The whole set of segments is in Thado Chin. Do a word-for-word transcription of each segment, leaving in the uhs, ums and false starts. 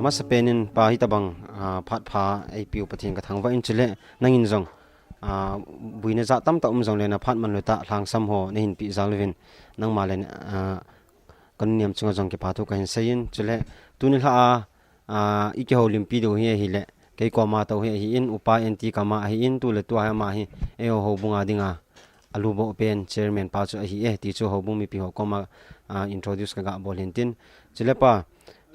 Amasapen in pa hitabang, ah, phat pha eipiu Pathen kathangvah in, chule nangin jong, ah, buina jat tamtah um jongle naphat manlutah lhangsam ho nahin peh jal uvin, nangma le, ah, kanung nem chunga jong kipa thu kahin seiyin, chule tuni lha a, ah, ikihoulimpi diu hi ahile, kei koma tou hi ahin, upa enti kama ahin, tule tua hi ama hi, eiho houbunga dinga aluboh pen chairman pa chu ahi e, ti chu houbung mipi ho koma, ah, introduce kagabol hintin. Chule pa,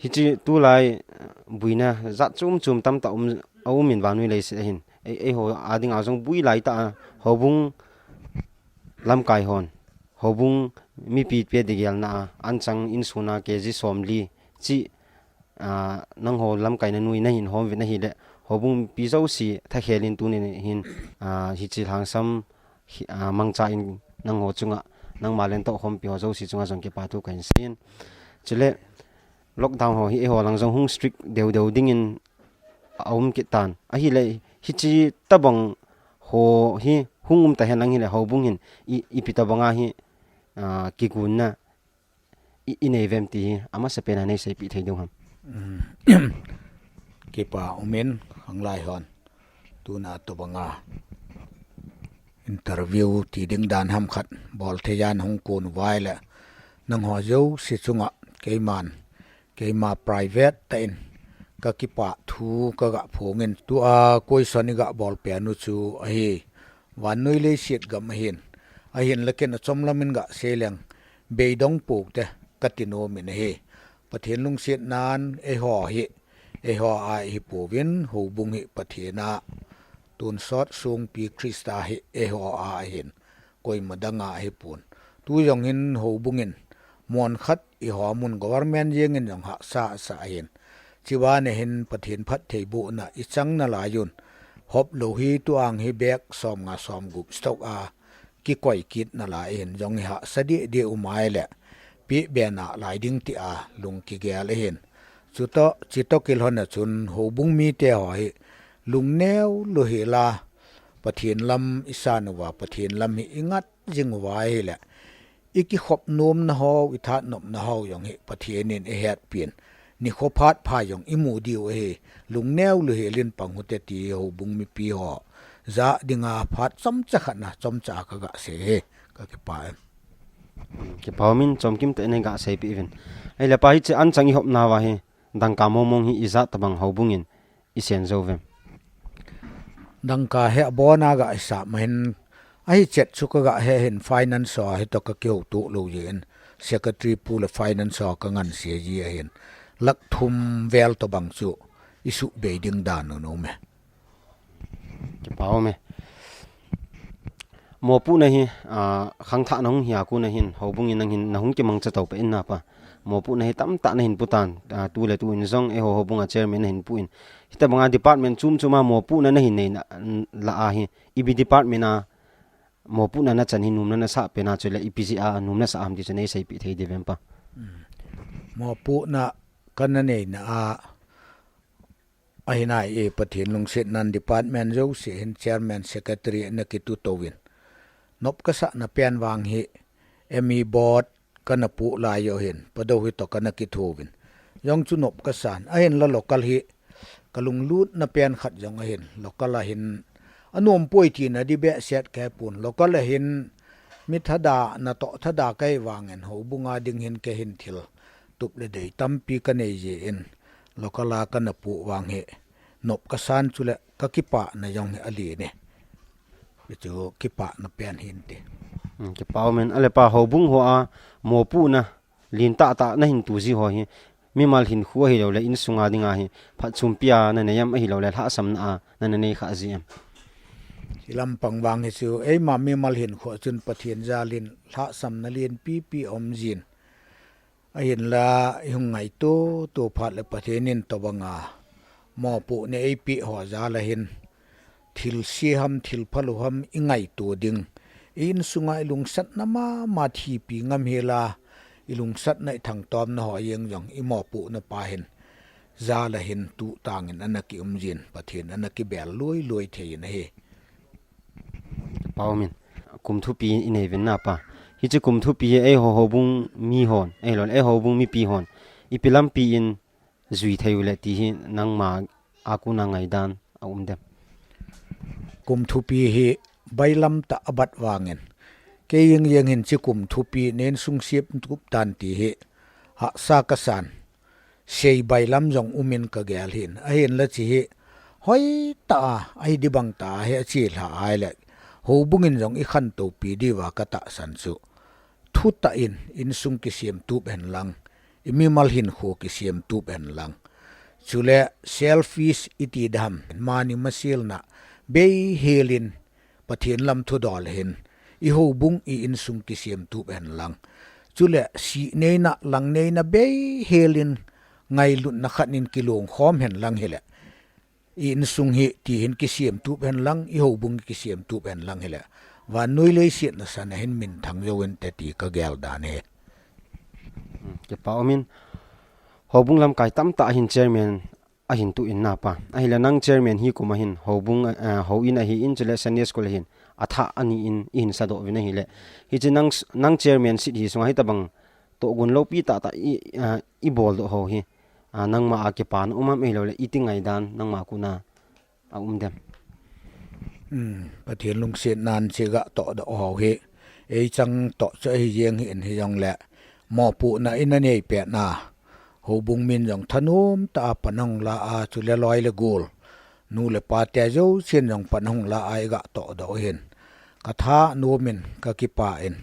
hiche tulai, ah, buina jat chom chom tamtah um, aumin vannoi leiset ahin, ei, eiho a dinga jong bui laitah a, houbung lamkai hon, houbung mipi pe digelna a, anchang insung a KG somli chi, ah, nangho lamkaina noi nahin hom uvin ahile, houbung mipi jouse thakhel in tuni hin, ah, hiche lhangsam hi, ah, mangcha in nangho chunga, nangma le natoh khompi ho jouse chunga jong kipa thu kahin seiyin. Chule lockdown ho hi eiho lang jong hung strict deu deu dingin aum kit tan. Ahile hiche tabang ho hi hung um tahen lang hile houbung hin i, ipi tabanga hi, ah, kigunna i, inei uvem ti hi amasapen a neiseipeh thei diu ham? Kipa umin, khanglai hon, tuna tobanga interview ti ding dan ham khat bol thei a nahung kon uva ahile, nangho jouse chunga keiman, keima private tah in kakipah thu kagaphongin, tua question igabol penu chu ahi, vannoi leiset gam ahin, ahinla ken achomlam in gaseileng, beidong poute kati nomin ahi. Pathen lungsetnan eiho hi, eiho a ihipouvin, houbung hi Pathen a tonsot songpi Christa hi eiho a ahin, koima danga ahipon. Tu jong hin houbung in mon khat ihom un, government jengin jong hahsa asa ahin. Chubana hin Pathen phattheibohna ichan nalai un, hoplou hi tuang hi bag somnga somgup stock a kikoi kit nalai ahin, jong ihahsa dehde um ahile, pehbe nalai ding tia lung kigel ahin. Chutoh, chutoh kilhon a chun houbung mite ho hi lungneo louhel a, Pathen lam isan uva, Pathen lam hi ingat jing uva ahile, ikikhop nomna ho, ithat nopna ho jong hi Pathen in eihetpin, nikho phat pha jong imu diu ahi, lungneo louhel in pang ute ti houbung mipi ho jah dinga phat chomcha khat na chomcha kagasei e, kakipah e. Kipa umin, chomkim tah in neigaseipeh uvin. Ahile pa, hiche anchang ihopna uva hi, dangka mongmong hi ijat tabang houbung in isen jou uvem? Dangka hi abona gasah ma hin, ahichet chu kagahe hin, finance ho hitoh kakihoutoh lou jeh in, secretary pu le finance ho kangansei ji ahin, lakh thum vel tobang chu isuhbei ding dan u aume. Kipa ume. Mopohna hi, ah, khangthah nahung hia kona hin, houbung in nangin nahung kimangcha tou peh in napa, mopohna hi tamtah nahin pu tan, ah, tu le tu in jong eiho houbung a chairman nahin pu in, hitabanga department chom chom a mopohna nahin neina lah a hi, ipi department a mopohna nachan hi nomna nasah pen a, chule ipi jeh a nomna sah ham ti chu neiseipeh thei diu vem pa? Mopohna kana neina a, ahinai e, Pathen lungsetnan department jouse hin chairman, secretary ana kitutouvin, nop kasahna pen vang hi M E board kana poh lai u ahin, Padou hitoh kana kithouvin, jong chu nop kasan, ahinla local hi kalunglutna pen khat jong ahin, local a hin anom poi tina ding behseh kahepon, local a hin mi thada, natoh thada kahi vangin, houbung a ding hin kei hin thil tup le dei tampi kanei jeh in, local a kana poh vang hi nop kasan, chule kakipana jong hi alen e. Hichu kipana pen hinte. Hmm, kipa umin. Ahile pa, houbung ho a mopohna lentah tah nahin tu ji ho hi, mimal hinkho ahiloule insunga dinga hi phatchompi a nanei em, ahiloule lhahsamna a nana nei khah ji em? Hiche lampang vang hichu eima mimal hinkho chun Pathen jalin lhahsamna lenpipi aum jin, ahinla ihung ngaito to phat le Pathen in tobanga mopohna eipeh ho jal a hin, thilse ham, thil phalou ham ingaito ding, i insunga ilungsatna mama thipi ngam hela, ilungsatna ithangtomna ho jeng jong imopohna pa hin jal a hin tuhtangin ana kium jin, Pathen ana kibel loi loi thei in ahi. Pa umin, kum thupi inei uvin napa, hiche kum thupi hi eiho houbung mi hon, ahiloule eiho houbung mipi hon ipi lampi in jui thei u le ti hi nangma a kona ngaidan a um dem? Kum thupi hi bailam tah a bat vangin, kei jeng jeng hin hiche kum thupi nen sung siam tup tan ti hi hahsa kasan. Sei bailam jong umin kagel hin. Ahinla hiche hi hoitah a, ahi dibang tah a hi ache lha ahile, houbung in jong ikhantou pi diuva katahsan chu, thutah in insung kisiam tup hen lang, imimal hinkho kisiam tup hen lang. Chule selfish iti dam, mani maselna beihel in Pathen lam thudol hin, ihoubung i insung kisiam tup hen lang. Chule sih neina, lang neina beihel in ngailutna khat in kilong khom hen lang hile, i insung hi ti hin kisiam tup hen lang, ihoubung kisiam tup hen lang hile, vannoi leiset nasan a hin minthang jou inte ti kagel dan ahi. Hmm, kipa umin, houbung lamkai tamtah a hin chairman ahin tu in napa. Ahile nang chairman hi kum a hin houbung, eh, houin ahin chule Sunday school ahin athah ani in ihin sadoh uvin ahile, hiche nang, nang chairman seat hi sunga hitabang tohgon loupi tahtah i, ah, ibol doh ho hi, ah, nangma a kipana um am, ahilouleh iti ngaidan nangma kona a um dem? Hmm, Pathen lungsetnan hiche gatoh doh ho hi, ei chang toh chu ahi jeng hih in, hijongle mopohna ina nei petna, houbung min jong thanom tah a pan ahung la a, chule loi le gol, nu le pa te jousen jong pan ahung la a, igatoh doh u hin katha nom in, kakipah in,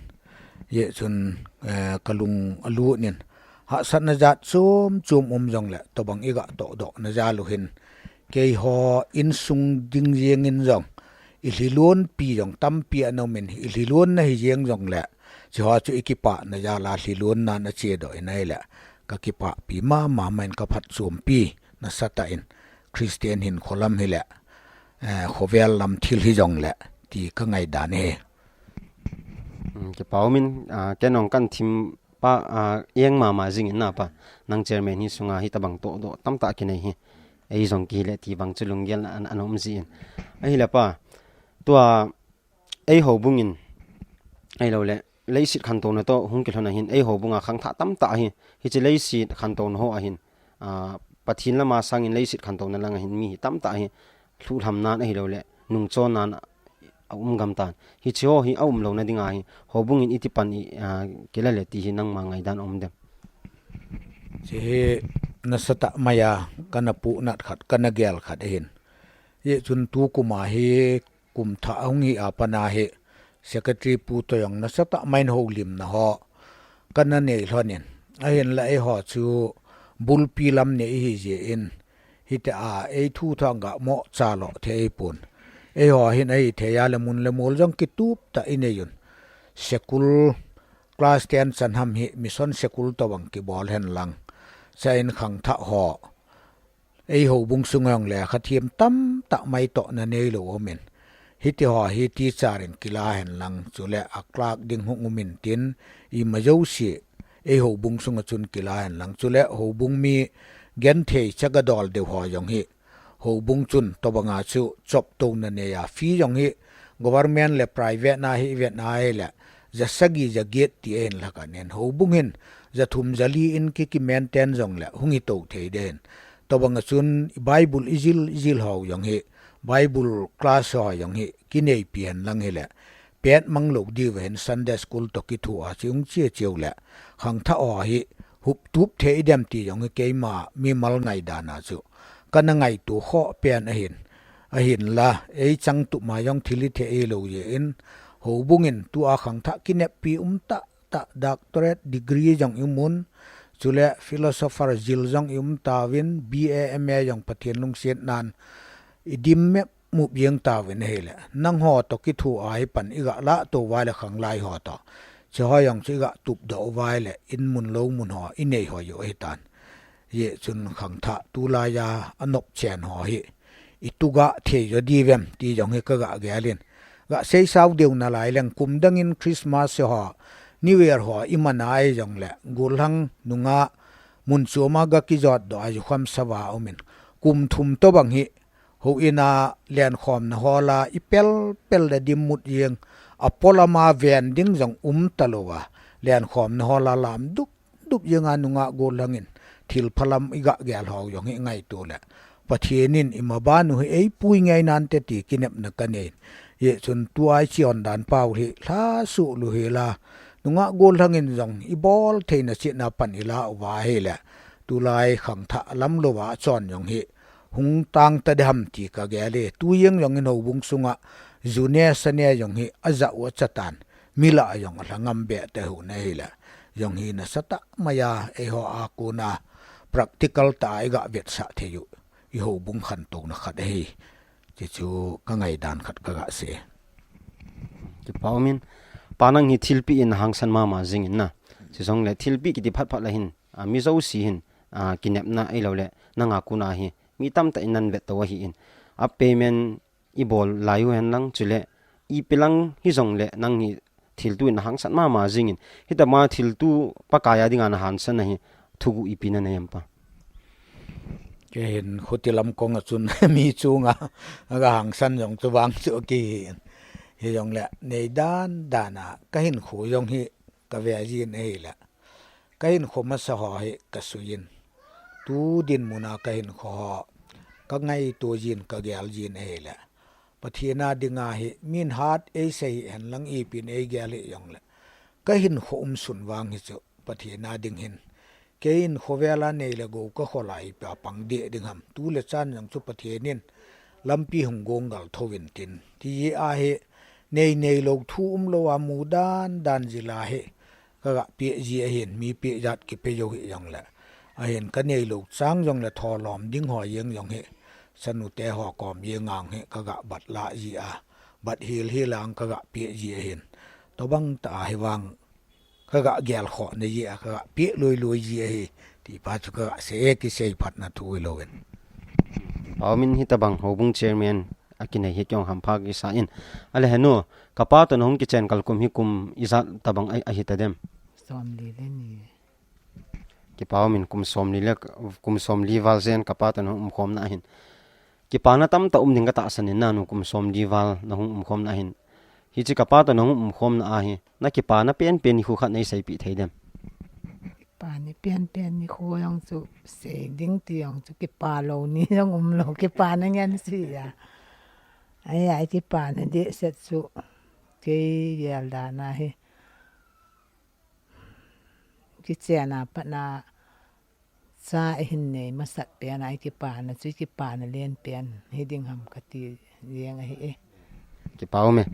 hijeh chun, eh, kalung alut in, hahsatna jat chom chom um jongle tobang igatoh doh na jal u hin, keiho insung ding jeng in jong ilhilon pi jong tampi ana um in, ilhilon na hi jeng jongle, hicheho chu ikipah na jal a lhilon nan ache doh in ahile, kakipahpi mama in, kaphatchompi nasatah in, Christian hinkho lam hile, eh, khovel lam thil hijongle ti kangaidan ahi. Hmm, kipa umin, ah, ken jong kathim pa, ah, eng mama jing in napa, nang chairman hi sunga hitabang tohdoh tamtah kinei hi, ei jong kihile ti vang chu lunggel ana, ana um jin. Ahile pa, tua ei houbung in, ahilouleh leiset khantouna toh hung kilhon a hin, ei houbung a khangthah tamtah ahi, hiche leiset khantouna ho a hin, ah, Pathen lama sangin leiset khantouna lang a hin mi hi tamtah ahi, lhuhlham nan ahilouleh nungchon nan a um gam tan. Hicheho hi aum louna dinga hi houbung in iti pan i, ah, kila le ti hi nangma ngaidan um dem? Hiche hi nasatah mai a kana puhnat khat, kana gel khat ahin. Hijeh chun tukum a hi kum thah hung hi a pat a hi Secretary pu toh jong nasatah mai in houlimna ho kana nei lhon in. Ahinla eiho chu bulpi lam nei ihi jeh in, hitia ei thu thang ga mo cha lo thei pon. Eiho hin ahithei a le mun le mol jong kitup tah inei un. School class ten chan ham hi mission school tobang kibol hen lang, cha in khangthah ho, ei houbung sung a jong lekha them tamtah mai tohna neilou um in, hitiho hi teacher in kila hen lang, chule a clerk ding hung um in tin, ima jouse ei houbung sunga chun kila hen lang, chule houbung mi genthei chaga dol deu ho jong hi, houbung chun tobanga chu choptouna nei a, fee jong hi government le private na hi ivet na ahile, ja sagi ja get ti ahin lhakhat in, houbung hin ja thum ja li in ki, ki maintain jongle hung hi tou thei ding ahin. Tobanga chun Bible ijil, ijil ho jong hi, Bible class ho jong hi kineipi hen lang hile, pet mang lou diu ahin, Sunday school toh kithoa chu hung che cheu le, khangthah ho hi huptup thei dem ti jong hi keima mimal ngaidan a chu kana ngaito khoh pen ahin. Ahinla, ei chang tup ma jong thil hithei lou jeh in, houbung in tua khangthah kineppi um tah tah, doctorate degree jong i um un, chule philosopher jil jong i um tauvin, B A M A jong Pathen lungsetnan i dim mep mup jeng tauvin ahile, nangho toh kithoa hi pan iga lah tou uva le khanglai ho toh, hicheho jong chu iga tupdoh uva le, in mun lou mun ho inei hoi u ahitan. Hijeh chun khangthah tulai a anop chen ho hi, itu ga thei jo diu vem ti jong hi kaga gel in. Ga seisao deu nalai leng, kum dang in Christmas ho, New Year ho iman a jongle, gollhang nungah mun chom a ga kijotdoh a jukham sava um in, kum thum tobang hi houin a lenkhomna hol a ipel pel le dimmut jeng, apolam a ven ding jong um talou a, lenkhomna hol a lam dup dup jeng a nungah gollhang in thil phalam i ga gel ho jong hi ngaito le Pathen in i maban u hi ei pui ngei nante ti kinepna ka nei. Hichun tua i chondan pau hi lhasuh lou hi la, nungah gollhang in jong i bol theina chetna pan i la uva hi le, tulai khangthah lam louva chon jong hi hung tang ta ding ham ti ka gel e. Tu jeng jong in houbung sunga ju ne sa ne jong hi a ja u a cha tan, mi lah a jong a lha ngam be te hu na hi le, jong hi nasatah mai a eiho a kona practical tah a i ga vetsah thei u i houbung khantouna khat ahi. Ti chu ka ngaidan khat ka ga sei. Kipa um in, Pa nang hi thilpeh in hangsan mama jing in na. Chujongle thilpeh kiti phat phat la hin, a, mi jouse hin, a, kinepna ahilou le, nang a kona hi mi tamtah in nan vet to ahi in. A payment i bol lai u hen lang, chule ipi lang hijongle nang hi thilto in na hangsan mama jing in. Hitobang thilto Pakai a dinga na hangsan na hi thuguh ipi na nei em Pa? Kei hin khuti lam kong a chun mi chunga ka hangsan jong chu vang chu kihi in. Hijongle nei dan dan a ka hinkho jong hi ka ve jin ahi le, ka hinkho masa ho hi ka sui in. Tu dinmun a ka hinkho ho ka ngaito jin, ka gel jin ahi le, Pathen a dinga hi min hat ei sei hi hen lang ipi in ei gel hi jongle, ka hinkho um sun vang hi chu Pathen a ding hin, kei in khovel a nei le gou ka khol a ipi a pang deh ding ham. Tu le chan jong chu Pathen in lampi hung gong gal tho in tin. Ti a hi nei nei lou thu um lou a mu dan dan jil a hi ka ga peh ji ahin, mi peh jat kipe jou hi jongle. Ahin ka nei lou chang jongle tholom ding ho jeng jong hi, chanu te ho kom jeng ang hi ka ga bat lah ji a, bat hil hil ang ka ga peh ji ahin. Tobang tah a hi vang ka ga gel khoh na ji a, ka ga peh lui lui ji ahi, ti pa chu ka ga sei e, kisei phat na thu hilou in. Pa um in, hitobang houbung chairman a kinei hi kei jong hampha kisa in. Ale henu, ka pa toh na hung kichen kal kum hi kum ijat tobang a, ahi ta dem? Somli le ni. Kipa um in, kum somli le, kum somli val jen ka pa toh na hung umkhom na ahin. Kipana tamtah um ding ka tahsan in nanu, kum somli val na hung umkhom na ahin. Hiche ka pa toh na hung umkhom na ahi, na kipana penpen nikho khat nei seipeh thei dem? Kipana penpen nikho jong chu sei ding ti jong chu kipa lou ni jong um lou, kipana ngen si a. Ai, ai, kipana dehset chu kei gel dan a hi, kichen a pat na cha i hin nei masat pen a i kipana chu i kipana len pen hi ding ham ka ti jeng ahi e. Kipa um e.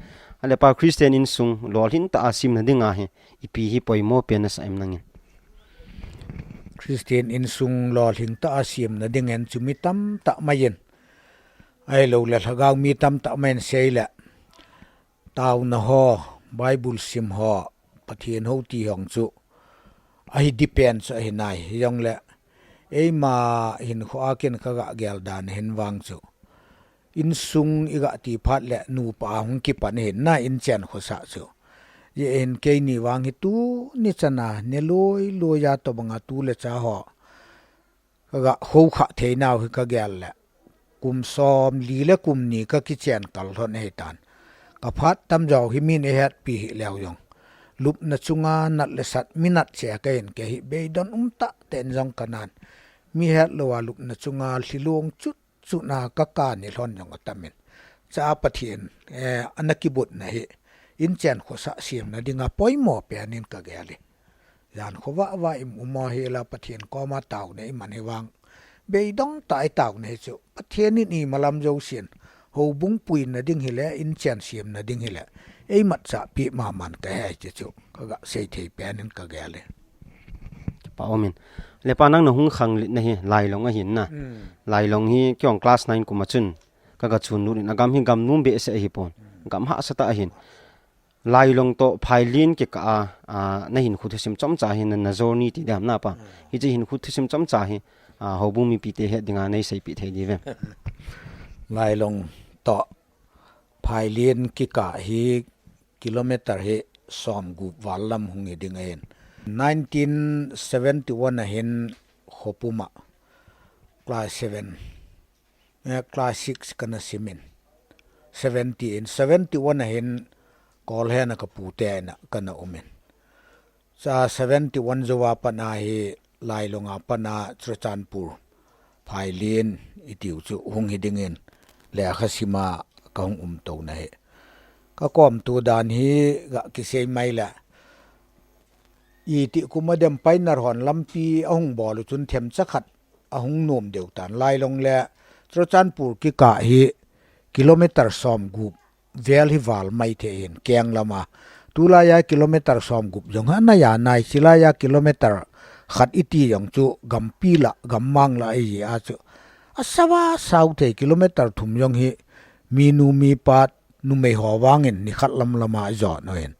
Ale pa, Christian insung lolhing tah a semna ding a hi ipi hi poimo pen na sa em nangin? Christian insung lolhing tah a semna ding in chu mi tamtah mai in, ahilou le lhagao mi tamtah mai in sei le, taona ho, Bible sim ho, Pathen hou ti ho chu ahi depend chu ahi nai. Hijongle eima hinkho a ken ka ga gel dan hin vang chu, insung i ga ti phat le nupa hung kipan hin na, inchen khosah chu. Hijeh hin keini vang hi tuni chan a ne loi loi a tobang a tu le cha ho ka ga khoukhah thei nau hi ka gel le, kum somli le kum ni ka kichen kal lhon ahi tan. Ka phat tamjo hi min ei hetpi hi leu jong, lupna chunga nat le sat mi nat che ka hin, kei hi beidon um tah tah in jong ka nan. Mi hetlou a lupna chunga lhilong chut chut na ka kan ni lhon jong atam in. Cha Pathen, eh, ana kibut na hi, inchen khosah semna ding a poimo pen in ka gel e. Jan khovah vah in um u hi la, Pathen koma taona i man hi vang, beidong tah i taona hi chu, Pathen in imalam jousen houbung puina ding hile, inchen semna ding hile, ei matchah pi maman ka hi ti chu ka ga sei thei pen in ka gel e. Pa um in. Le pa, nang na hung khanglen na hi Lailong ahin na. Hmm. Lailong hi kei jong class nine kum a chun ka ga chun lut in, a gam hi gam nom behseh ahi pon. Hmm. Gam hahsa tah ahin. Lailong toh Phailin kikah a, a, na hinkho thusim chomcha hi na, na journey ti ding ham na pa. Hmm. Hiche hinkho thusim chomcha hi, a, houbung mipite het dinga nei seipeh thei diu vem? Lailong toh Phailin kikah hi kilometer hi somgup val lam hung hi ding ahin. Nineteen seventy-one a hin Khopum a class seven, eh, class six kana sim in. Seventy in, seventy-one a hin Kolhen a ka pute in a kana um in. Cha seventy-one jou a pat na hi Lailong a pat a Churachandpur Phailin itiu chu hung hi dingin lekha sima kahung um tona hi. Ka komtu dan hi ga kisei mai le. Iti kum a dem pioneer hon lampi ahung bol u chun themcha khat ahung nom deu tan. Lailong le Churachandpur kikah hi kilometer somgup vel hi val mai thei hin keng lama. Tulai a kilometer somgup jong ha nai a nai, chilai a kilometer khat iti jong chu gampi la, gammang la ahi a chu. Asava sau thei kilometer thum jong hi minu mipa numei ho vangin nikhat lam lama ajo no hin.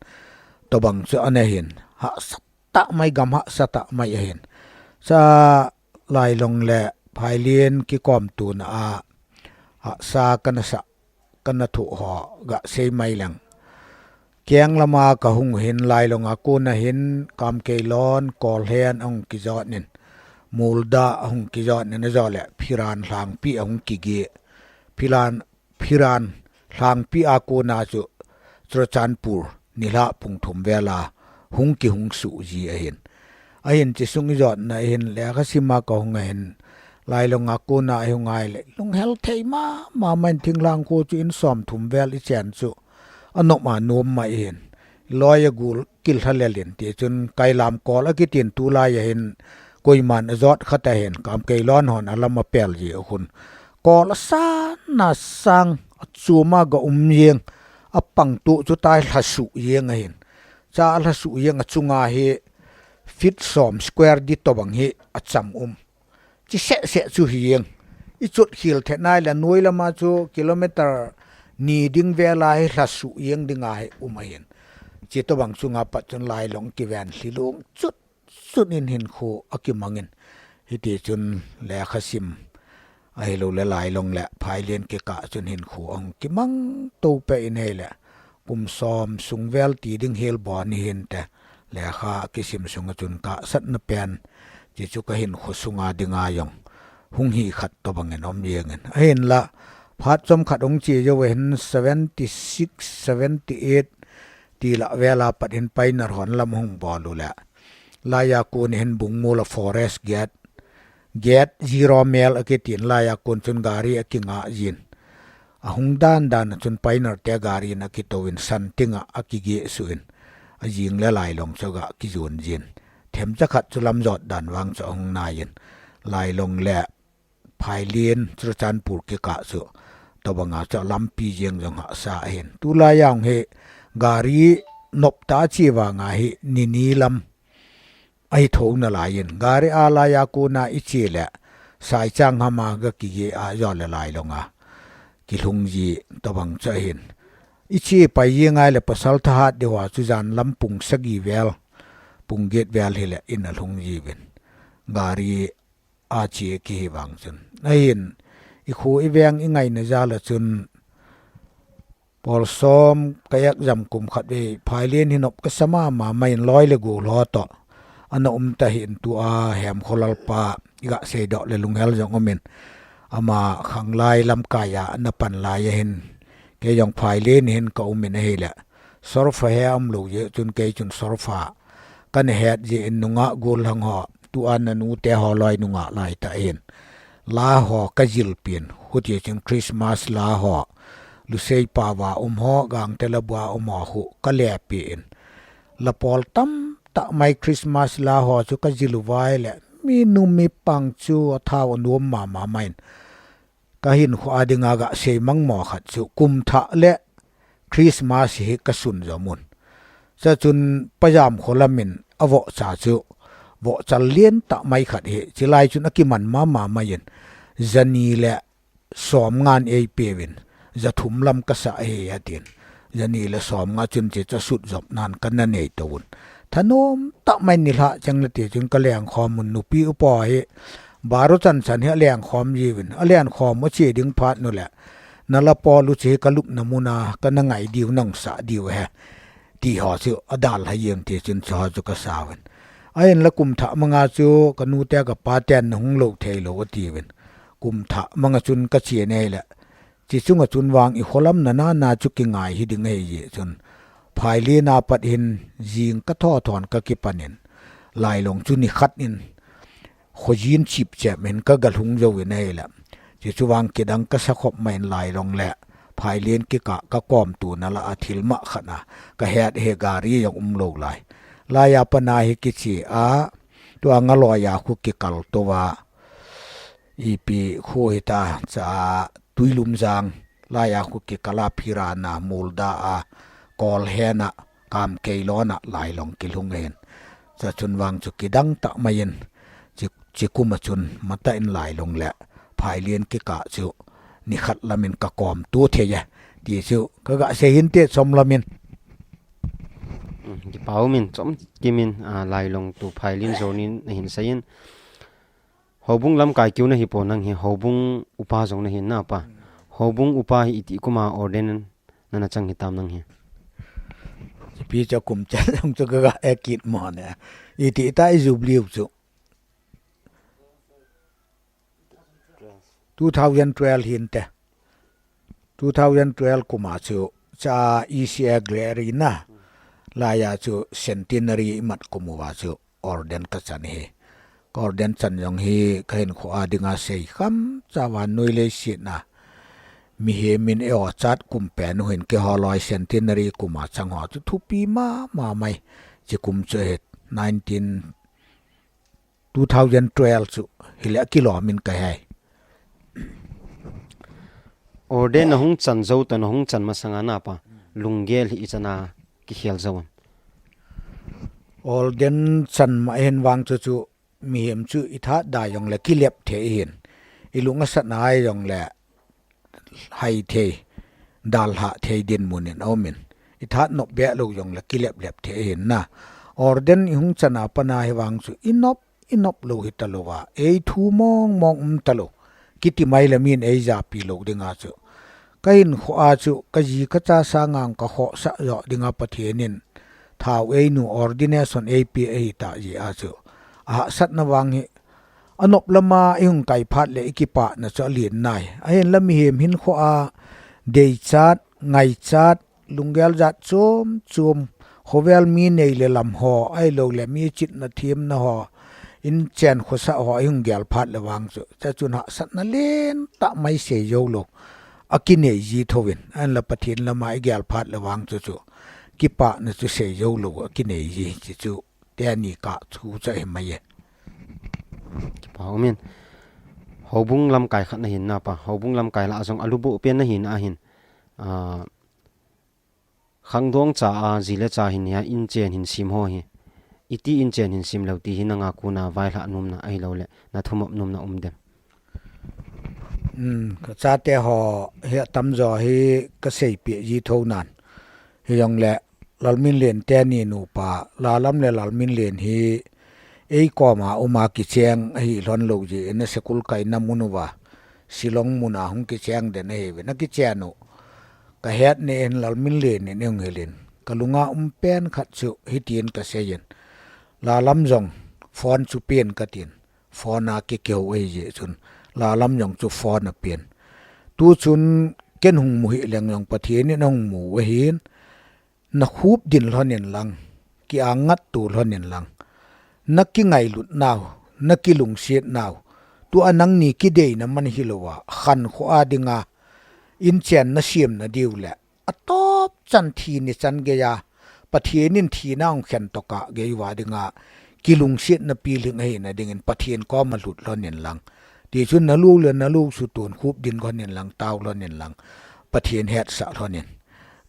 Tobang chu ana hin. Hahsa tah mai, gam hahsa tah mai ahin. Sa Lailong le Phailin kikomtuna a hahsa kana sa, kana thu ho ga sei mai leng. Keng lama kahung hin Lailong a kona hin Kamkeilon, Kolhen ahung kijot nin. Mulda ahung kijot nin ajo le Phiran Lhangpi ahung kige. Philan Phiran Lhangpi a kona chu Churachandpur nilhah pung thum vel a hung kihung suh ji ahin. Ahin chi sung ijotna ahin lekha sima kahung ahin Lailong a kona ahung ai le lunghel thei mama mai in thinglhang kho chu in somthum vel ichen chu anop a nom mai ahin. Loi agul kilha lel in ti chun Kailam Kol akitin tulai ahin koiman ajot khat ahin Kamkeilon hon alam apel ji ahun. Kol asan a sang achuma ga um jeng apang tu chu tai lhasuh jeng ahin. Cha alhasuh jeng achunga hi feet som square di tobang hi acham um. Chi seh seh chu hi jeng. Ichut khil the nai le noi lama chu kilometer ni ding vel a hi lhasuh jeng dinga hi um ahin. Chi tobang chunga pat chun Lailong kiven lhilung chut chun in hinkho akimangin. Hiti chun lekha sim ahilou le Lailong le Phailin kikah chun hinkho ahung kimang to pe in hei le. Kum som sung vel ti ding hel bo ni hin te. Lekha kisim sunga chun kasatna pen. Chi chu ka hinkho sunga dinga jong. Hung hi khat tobang in om jeng in. Ahin la phat chom khat hung chi jo hin seventy six, seventy eight ti la vel a pat hin pioneer hon lam hung bol u le. Laiya kon hin Bungmul a forest gate, gate zero mile akitin laiya kon chun gari akinga jin. Ahung dan dan a chun pioneer te gari in akitou in san tinga akige suh in. Ajing le Lailong chu ga kijun jin. Themcha khat chu lam jot dan vang chu ahung nai in. Lailong le Phailin Churachandpur kikah chu tobanga chu lampi jeng jong hahsa ahin. Tulai a hung hi gari nop ta chi vanga hi nini lam ahi thona lai in. Gari a laiya kona ichi le Saichang hama ga kige a jo le Lailong a. Kilhung ji tobang chu ahin. Ichi pai ji ngai le pasal thahat diu a chu jan lam pung sagi vel. Pung get vel hi le in alhung ji vin. Gari a chi kihi vang chun. Ahin, ikhu iveng ingaina jal a chun, pol som ka exam kum khat vei, Phailin hi nop kasa mama mai in loi le gol ho to. Ana um ta hin tua Hemkholalpa, iga seidoh le lunghel jong um in. Ama khanglai lamkai a, ana pan lai ahin. Kei jong Phailin hin ka um in ahi le. Sorfa he um lou jeh chun kei chun sorfa. Kana het jeh in nungah gollhang ho. Tua nanu te ho loi nungah lai ta in. La ho ka jil pin. Huti chun Christmas la ho. Lusei pa va um ho, gang te la bua um ho hu. Ka le pin. La pol tam ta mai Christmas la ho chu ka jil u vai le. Mi nu mi pang chu a thau a nuam mama mai in. Ka hinkho a dinga ga sei mang mo khat chu kum thah le Christmas hi ka sun jom un. Cha chun pajam kholam in a vohcha chu vohchal lien ta mai khat hi chilai chun akiman mama mai in. Jani le som ngan ei pe vin. Jathum lam kasa hi atin. Jani le som nga chun chi cha sut jop nan kana nei to un. Thanom ta mai nilhah chang le ti chun ka leng khom un nupi upa hi. Baru chan chan hi a leng khom ji vin. A leng khom u chi ding phat nu le. Na la pol u chi ka lupna muna kana ngai diu nang sa diu he. Ti ho chu a dal ha jeng ti chun cha ho chu ka sa vin. A in la kum thah manga chu ka nu te ka pa ten na hung lo thei lo a ti vin. Kum thah manga chun ka chi nei le. Chi chunga chun vang i kholam na na na chu kingai hi ding hei ji chun. Phailin a pat hin jing ka tho thon ka kipan in. Lailong chu ni khat in. khojin chip chep hin ka galhung jou in ahile. Chuchu vang kidang ka sakhop mai in lailong le. Phailin kikah ka kom tuna lah a thil mah khat a. Ka het hi gari jong umlou lai. Laiya pat a hi kiche a. Tua Ngaloi a khu kikal tou va. Ipi khu hita cha Tuilumjang. Laiya khu kikal a phira na mulda a. Kol hena. Kamkei lona lailong kilhung ahin. Chuchun vang chu kidang tah mai in. Chi, chikum a chun matah in lailong le. Phailin kikah chu. Nikhat lam in ka kom tu thei e. Ti chu ka gasei hinte chom lam in. Hmm, kipa um in chom kim in, ah, lailong tu Phailin jonin nahin seiyin. Houbung lamkai keu nahi pon nang hi, houbung upa jong nahin napa. Houbung upa hi iti kum a ordain nana chang hitam nang hi. Ipi chu kum chan jong chu ka ga e kit mo ne. Iti ta i jubilee chu. Two thousand twelve hinte. Two thousand twelve kum a chu, cha E C A Glary na. Laiya chu centenary imat kum uva chu ordain ka chan hi. Ka ordain chan jong hi ka hinkho a dinga sei kham cha vannoi leiset na. Mihem in e o chat kum pen u hin keiho loi centenary kum a chang ho chu thupi mama mai. Chi kum chu hi nineteen two thousand twelve chu hile kilom in ka he. Ordain nahung chan jou toh nahung chan masanga napa lunggel hi ichan a kikhel jou am? Ordain chan ma hin vang chu chu mihem chu ithat da jong le kilep thei hin. Ilung asat na ai jong le hai thei, dalha thei dinmun in aum in. Ithat nop be lou jong le kilep lep thei hin na. Ordain ihung chan a pat a hi vang chu inop, inop lou hita lou va. Ei thu mong mong um ta lou. Kiti mai le min ei japi lou dinga chu. Ka hinkho a chu, ka ji ka cha sanga ka khohsah jo dinga Pathen in. Thao ei nu ordination ei pe ei ta ji a chu. Ahahsatna vang hi. Anop lama ihung kai phat le ikipana chu alen nai. Ahinla mihem hinkho a deichat, ngaichat, lunggel jat chom chom, khovel mi nei le lam ho, ahilou le mi chitna themna ho, inchen khosah ho ihung gel phat le vang chu. Chuchun hahsatna len tah mai sei jou lou. Akinei ji thouvin, ahinla Pathen lama igel phat le vang chu chu. Kipana chu sei jou lou, akinei ji, chi chu. Teni kah thu chu ahi mai e. Kipa um in. Houbung lamkai khat nahin napa. Houbung lamkai lah a jong alubuh pen nahin ahin. Ah, khangdong cha a, ji le cha hin hia, inchen hin sem ho hi. Iti inchen hin sem lou ti hi nanga kona vailhah nomna ahilou le. Na thumop nomna um dem. Hmm, ka chate ho hi atamjo hi ka seipeh ji thou nan. Hijongle, Lalminlen teni nupa, Lalam le Lalminlen hi ei koma uma kicheng ahi lhon lou jeh in a school kaina mun uva, Shillong mun a hung kicheng den ahiuvin, a kichen u. Ka het nen Lalminlen in ei hung hilin, ka lunga um pen khat chu hitin ka seiyin. Lalam jong phone chu pen katin. Phone a kikeu ahi jeh chun, Lalam jong chu phone apen. Tu chun ken hung mu hih leng jong Pathen in ahung mu u ahin, na khup din lhon in lang, ki-angat to lhon in lang, na kingailut nau, na kilungset nau, tua nangni kideina man hilou a, khankho a dinga, inchen na sem na diu le, atop chan thi ni chan geiya, Pathen in thina ahung khen tokah gei uva dinga, kilungsetna pilhing ahina dingin Pathen koma lut lhon in lang. Tichun na lu le na lu suton khup din lhon in lang, tao lhon in lang, Pathen hetsah lhon in.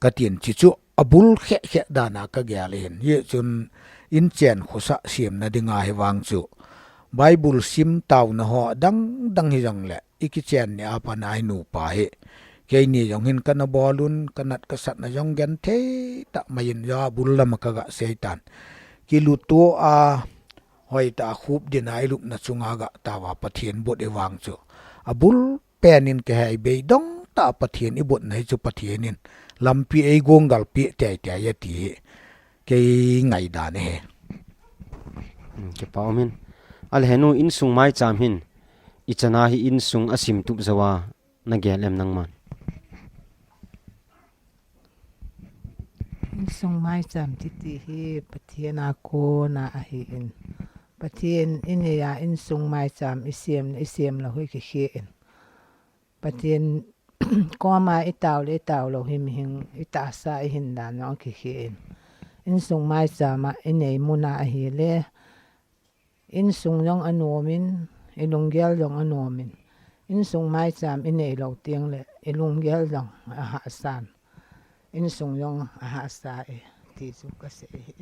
Katin, chichu abul kheh kheh dan a ka gel ahin. Hichun inchen khosah semna dinga hi vang chu Bible sim taona ho dang dang hijongle, i kichen ni a pat a hi nupa hi. Keini jong hin kana bol un, ka nat ka satna jong genthei tah mai in, ja bul lama ka ga sei tan. Kilut to a, hoitah a khup din a i lupna chunga ga tao a Pathen bot i vang chu. Abul pen in ka hei beidong tah a Pathen i botna hi chu Pathen in lampi ei gonggal peh tei tei a ti hi. Kei ngaidan ahi. Hmm, kipa um in. Ahile henu insung maicham hin, ichan a hi insung asim tup jou a na gel em nangman? Insung maicham titi hi Pathen a kona ahin. Pathen inei a insung maicham isem le isem lou hi kikhen. Pathen koma itao le itao lou hi mihing itahsa ihin dan jong kikhen. Insung maicham a inei muna ahile, insung jong anomin, ilunggel jong anomin. Insung maicham inei lou teng le, ilunggel jong ahahsan. Insung jong ahahsa e, ti chu kasei hi.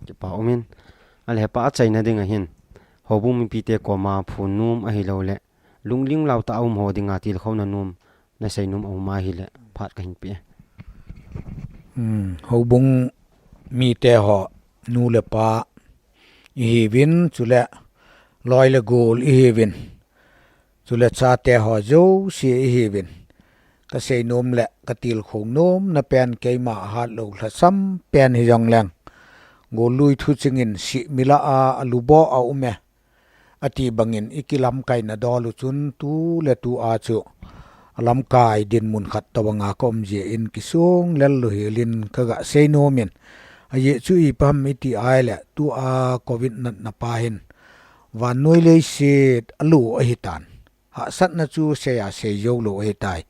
Kipa umin. Ale hepa achaina ding ahin. Houbung mipite koma phun nom ahilou le, lungling lau tah a um ho dinga tilkhouna nom, nasei nom aum ahile, phat kahin pe e. Hmm, houbung mite ho, nu le pa ihiuvin, chule loi le gol ihiuvin, chule chate ho jouse ihiuvin. Kasei nom le katilkhou nomna pen keima ahat lou lhasam pen hijongleng, gollui thuching in sih milah a alubo a um e, ati bangin ikilamkaina dol u chun tu le tu a chu alamkai dinmun khat tobanga ka um jeh in kisung lel lou hel in kaga sei nomin. Ajeh chu ipi ham iti ahile, tua covid natna pa hin vannoi leiset alo ahitan. Hahsatna chu sei a sei jou lou ahitai.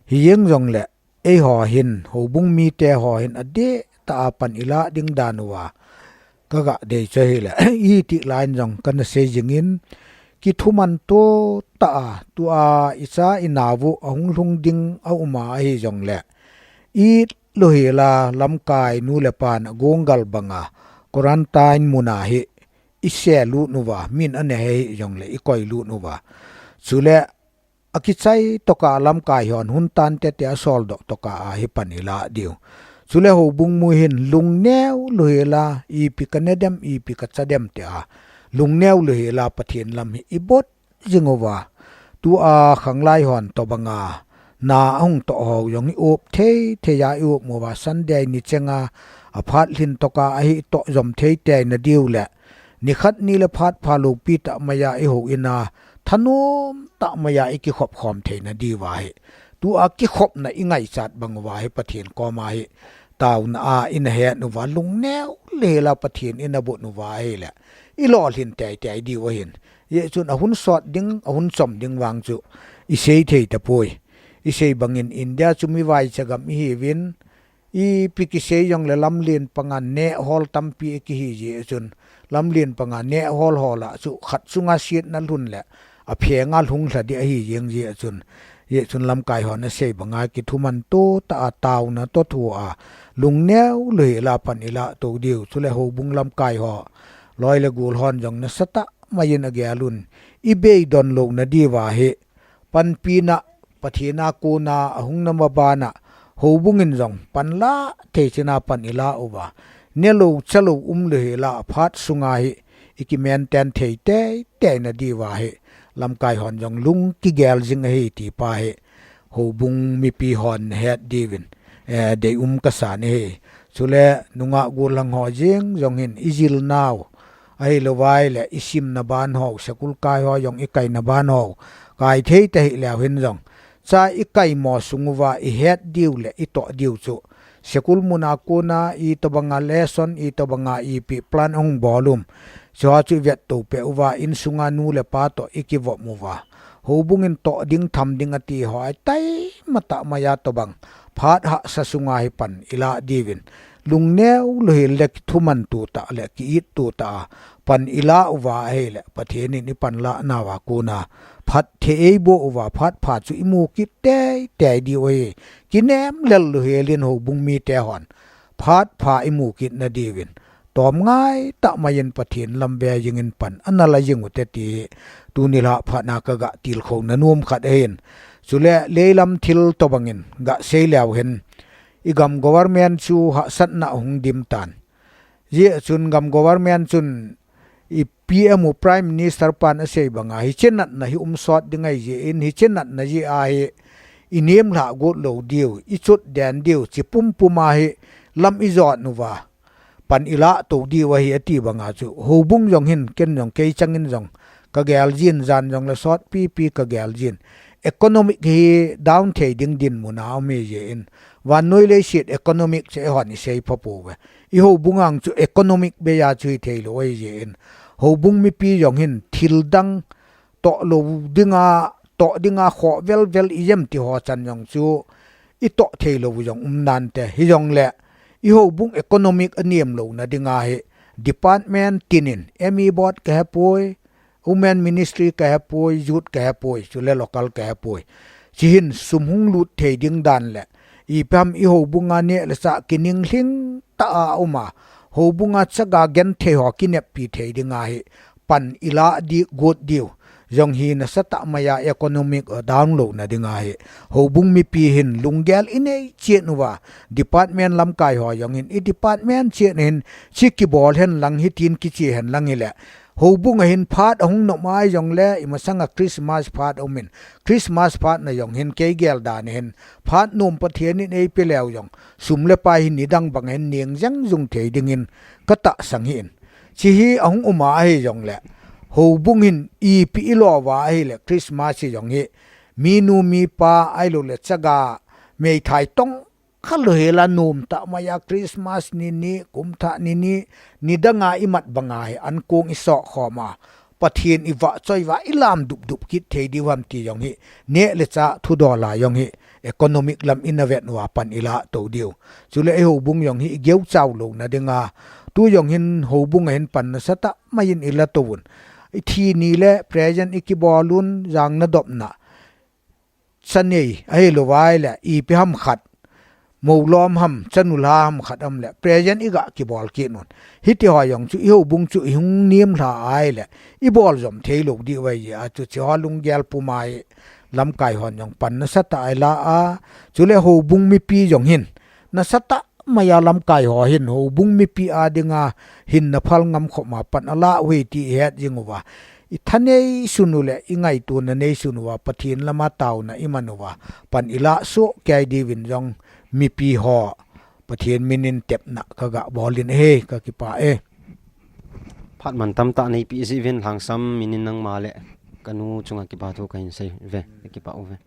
Hijeng jongle, eiho hin, houbung mite ho hin adeh tah a pan ilah ding dan uva kaga dei chu ahile, iti lai in jong kana sei jingin, kithuman to tah a, tua icha inao u ahung lhung ding aum a ahijongle, it lou hel a lamkai nu le pan agong gal banga quarantine muna hi isel lut uva, min ana he hijongle ikoi lut uva. Chule akichai tokah lamkai hon hun tan tete asol doh tokah a hi pan ilah diu. Chule houbung mu hin lungneo lou hel a, ipi kana dem, ipi kacha dem tia lungneo lou hel a Pathen lam hi ibot jing uva. Tua khanglai hon tobanga na ahung toh ho jong i-up thei thei a i-up uva, Sunday ni chenga aphat lhin tokah a hi toh jom thei teina diu le, nikhat ni le phat pha loupi tah mai a ihou in a, thanom tah mai a ikikhop khom theina diuva hi, tua kikhopna ingaichat bang uva hi Pathen koma hi taona a ina het uva, lungneo lou hel a Pathen ina bot uva ahile, ilolhin tei tei diu ahin. Hijeh chun ahun sot ding, ahun chom ding vang chu isei thei tapoi. Isei bangin India chu mi vaicha gam ihiuvin, ipi kisei jongle lamlen panga neh hol tampi akihi jeh chun, lamlen panga neh hol hol a chu khat sunga setna lhun le aphenga lhung lha ding ahi jeng jeh chun, hijeh chun lamkai hon asei banga kithuman to tah a taona toh thu a lungneo lou hel a pan ilah to diu. Chule houbung lamkai ho, loi le gol hon jong nasatah mai in agel un, ibeidon louna diuva hi panpina Pathen a kona ahung na ma bana, houbung in jong panlah thei chan a pan ilah uva, nelou chalou um lou hel a aphat sunga hi iki maintain thei tei teina diuva hi lamkai hon jong lung kigel jing ahi ti pa hi houbung mipi hon nahet diuvin, eh, deium kasan ahi. Chule nungah gollhang ho jeng jong hin ijil nau ahilouva ahile, isimna ban ho, school kai ho jong ikaina ban ho kai thei tahih leu hin jong, cha ikaimo sung uva ihet diu le itoh diu chu school muna kona itobanga lesson, itobanga ipi plan ahung bol um, chuho chu ivet to peh uva, insunga nu le pa toh ikivop uva, houbung in toh ding tham ding ati ho a itaima tah mai a tobang phat hahsa sunga hi pan ilah diuvin, lungneo lou hel le kithuman to tah le ki-it to tah a pan ilah uva ahile, Pathen in ipanlah nauva kona phatthei eiboh uva, phat pha chu imu kit tei tei diu ahi. Kinem lel lou hel in houbung mite hon phat pha imu kit na diuvin, tomngai tah mai in Pathen lam ve jing in pan ana la jing ute ti hi tuni lhah phat na kaga tilkhouna nom khat ahin. Chule leilam thil tobang in ga sei leu hen, igam government chu hahsatna ahung dim tan. Hijeh chun gam government chun i P M u, Prime Minister pan asei banga, hiche natna hi um sot ding ahi jeh in, hiche natna jeh a hi inem lhah got lou diu, ichot den diu, chi pumpum a hi lam ijot uva pan ilah to diu ahi ati banga chu, houbung jong hin ken jong kei chang in jong kagel jin, jan jongle sot pipi kagel jin. Economic hi down thei ding dinmun a um ahi jeh in, vannoi leiset economic chu eihon isei pha pouve. I houbung ang chu economic bei a chu hi thei lou ahi jeh in, houbung mipi jong hin thil dang toh lou dinga, toh dinga khoh velvel i jem ti ho chan jong chu i toh thei lou jong um nante. Hijongle i houbung economic a niam louna dinga hi department tin in, M E board ka hepoi, Women Ministry ka hepoi, Youth ka hepoi, chule local ka hepoi. Chi hin sum hung lut thei ding dan le, ipi ham i houbung a neh le chah kining lhing tah a um a, houbung a chaga genthei ho kineppi thei dinga hi pan i lah di got diu. Jong hi nasatah mai a economic a down louna dinga hi houbung mipi hin lunggel i nei chet uva, department lamkai ho jong hin i department chet hin chi kibol hen lang, hitin kiche hen lang hile, houbung a hin phat ahung nom a jongle, i masanga Christmas phat aum in, Christmas phat na jong hin kei gel dan hin phat nom Pathen in eipe leu jong, sum le pai hin nidang bang hin neng jeng jung thei dingin ka tahsan ahi. Chi hi ahung um a ahi jongle, houbung hin ipi i lo uva ahile, Christmas hi jong hi minu mipa ahilou le chaga meithai tong kha lou hela nom tah mai a Christmas ni ni, kumthah ni ni, nidang a i mat banga hi ankong i soh khom a, Pathen i vahchoi uva i lam dupdup kit thei diu ham ti jong hi, neh le chah thudol a jong hi economic lam i na vet uva pan i lah to diu. Chule i houbung jong hi i geuchau louna dinga, tu jong hin houbung a hin pan nasatah mai in i la to un. I thi ni le present i kibol un, jang na dopna, chanei ahilou vai le, ipi ham khat, molom ham, chanu lha ham khat ham le, present i ga kibol kit un. Hiti ho jong chu i houbung chu i hung niam lha ahile, i bol jom thei lou diu ahi a, chu chi ho lunggel pum a hi lamkai hon jong pan nasatah a i la a, chule houbung mipi jong hin nasatah mai a lamkai ho hin houbung mipi a dinga hin na phal ngam khom a pan a lah u ahi ti i het jing uva, i thanei sun u le i ngaito na nei sun uva, Pathen lama tauna i man uva, pan i lah soh kei diuvin jong mipi ho Pathen min in tepna ka ga bol in ahi, ka kipah e. Phat mantam tah nei pe ji uvin Lhangsam, min in nangma le ka nu chunga kipa thu ka hin sei uve, ka kipah uve.